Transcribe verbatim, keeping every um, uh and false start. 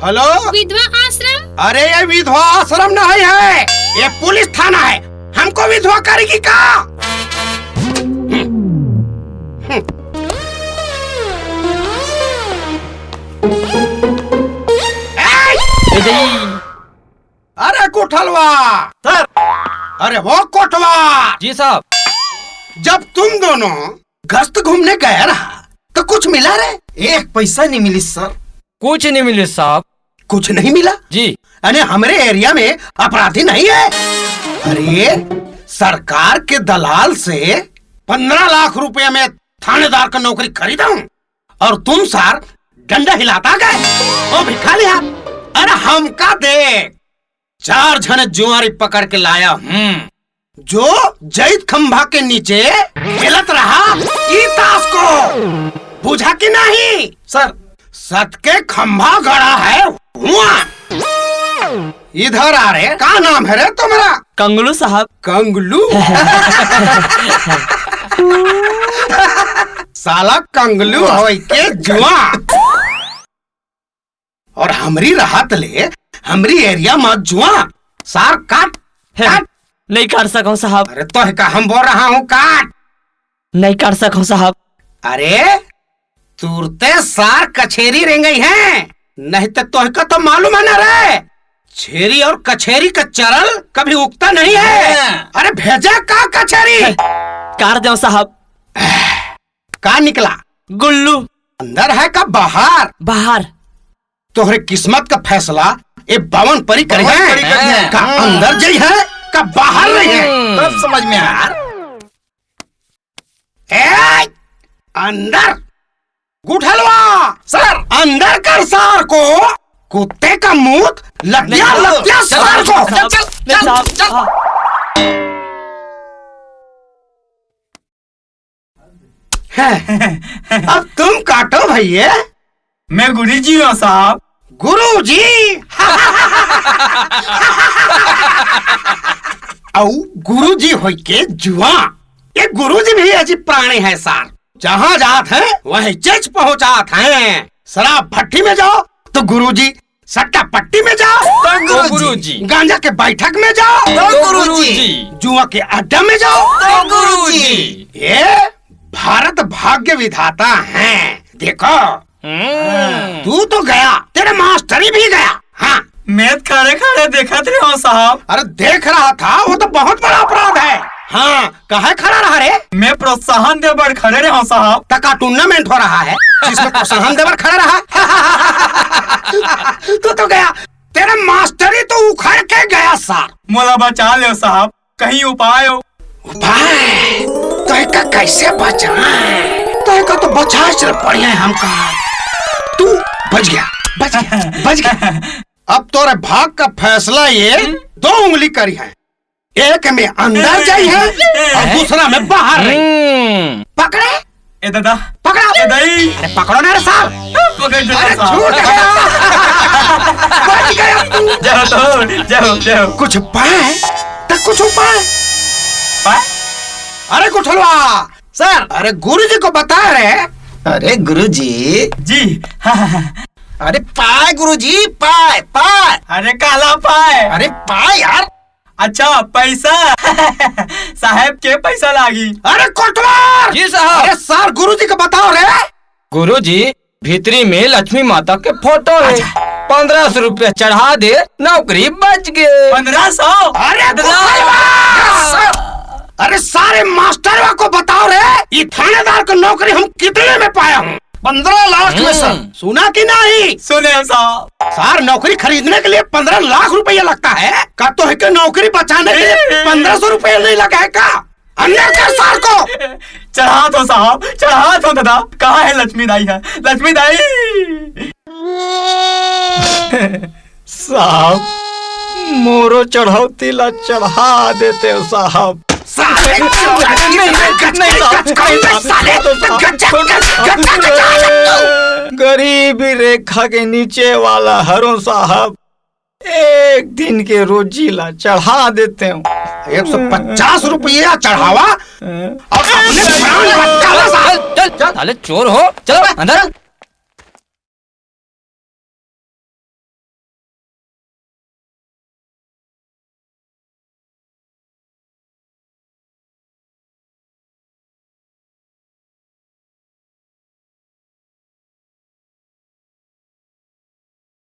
Hello? विधवा आश्रम? अरे, ये विधवा आश्रम नहीं है, ये पुलिस थाना है। हमको विधवा करेगी का? ए! ए जी। अरे कोठलवा! सर। अरे वो कोटवा! जी साहब। जब तुम दोनों गश्त घूमने गया रहा, तो कुछ मिला रे? एक पैसा नहीं मिली सर। कुछ नहीं मिली साहब। कुछ नहीं मिला? जी। अरे, हमरे एरिया में अपराधी नहीं है। अरे, सरकार के दलाल से पन्द्रह लाख रुपया में थानेदार का नौकरी खरीदा हूँ, और तुम सार डंडा हिलाता गए, वो भी खाली हाथ। अरे, हमका देख, चार झने जुआरी पकड़ के लाया हूँ, जो जैत खंभा के नीचे खेलत रहा ई ताश को। बुझा कि नहीं? सर। सत के खंभा गड़ा है हुआ। इधर आ रे, का नाम है रे तुम्हारा? कंगलू साहब। कंगलू? साला कंगलू होई के जुआ। और हमरी राहत ले, हमरी एरिया में जुआ, सार काट, हे, काट। नहीं काट सकूं साहब। अरे तो का हम बोल रहा हूँ, काट। नहीं काट सकूं साहब। अरे, तुरते सार कचेरी रेंगई है, नहीं तो तोहका तो मालूम है ना रे, छेरी और कचेरी का चरल कभी उगता नहीं है। हाँ। अरे भेजा का कचेरी? हे, काट दो साहब। का निकला? गुल्लू। अंदर है का बाहर? बाहर। तोहरे किस्मत का फैसला ए बावन परी करी बावन है। परी करी है। का अंदर जई है, का बाहर रही है? हम्म। तब समझ में आया। ए, अंदर। गुठलवा। सर। अंदर कर सार को। कुत्ते का मूत, लत्या, नहीं, लत्या चल, सार को। चल, चल, नहीं, चल, साहब। चल। हाँ। हैं, अब तुम काटो भैया। मैं गुरु जी हूँ साहब। गुरु जी। औ गुरु जी होई के जुआ। ये गुरु जी भी अजीब प्राणी है सार। जहाँ जात है वहीं चेच पहुँचात है। शराब भट्टी में जाओ तो गुरु जी, सट्टा पट्टी में जाओ तो गुरु जी। गांजा के बैठक में जाओ तो गुरु जी। जुआ के अड्डा में जाओ तो गुरु जी। ये भारत भाग्य विधाता है। देखो, हम्म। तू तो गया, तेरा मास्टरी भी गया। हाँ। मैं खड़े खड़े देखत रहे हूँ साहब। अरे देख रहा था, वो तो बहुत बड़ा अपराध है। हाँ, काहे खड़ा रहा रे? मैं प्रोत्साहन दे बर खड़े रहे हूँ साहब। तका टूर्नामेंट हो रहा है, जिसमें प्रोत्साहन दे बर खड़ा रहा। तू तो गया, तेरा मास्टरी तो उखड़ के गया सार। मोला बचा ले साहब, कहीं उपाय हो। उपाय? तोहका कैसे बचाए? तोहका तो बचाए से पड़े हमका। तू बच गया, बच गया, बच गया। अब तोरे भाग का फैसला ये हम्म। दो उंगली करी है, एक में अंदर जाई है और दूसरा में बाहर रही। हम्म। पकड़े? ए दादा। पकड़ा। ए दाई। अरे पकड़ो ना रे साहब। पकड़ दे अरे साहब। छूट गया। बच गया तू। जाओ तो, जाओ, जाओ। कुछ पाए? तो कुछ पाए? पाए? अरे कुठलवा। सर। अरे गुरुजी को बता रे। अरे गुरुजी। जी। हाँ, हाँ, हाँ। अरे पाए गुरुजी, पाए, पाए। अरे काला पाए। अरे पाए यार। अच्छा, पैसा। साहब के पैसा लागी। अरे कोटवार! जी साहब। अरे सर, गुरुजी को बताओ रे। गुरुजी, भीतरी में लक्ष्मी माता के फोटो है। अच्छा। पन्द्रह सौ रुपया चढ़ा दे, नौकरी बच गए। पन्द्रह सौ? अरे इतना? कोटवार! अरे सारे मास्टरवा को बताओ रे, ये थानेदार को नौकरी हम कितने में पाया हूँ? पन्द्रह लाख में सर। हम्म। सुना कि नहीं? सुने साहब। सर, नौकरी खरीदने के लिए पन्द्रह लाख रुपया लगता है। का तोहके नौकरी बचाने के लिए पन्द्रह सौ रुपया नहीं लगा है का? अंदर कर सर को। चढ़ा दो साहब, चढ़ा दो दादा। कहाँ है लक्ष्मी दाई है? लक्ष्मी दाई। साहब, मोरो चढ़ौती ला चढ़ा देते हो साहब। साले, नहीं, नहीं, नहीं, साहब, साले, साहब, गजब, गजब, गजब, गजब। गरीबी रेखा के नीचे वाला हरों साहब, एक दिन के रोजी ला चढ़ा देते हो। एक सौ पचास रुपया चढ़ावा और अपने प्राण बचावा साहब। चल, चल, चल, साले चोर हो, चलो अंदर।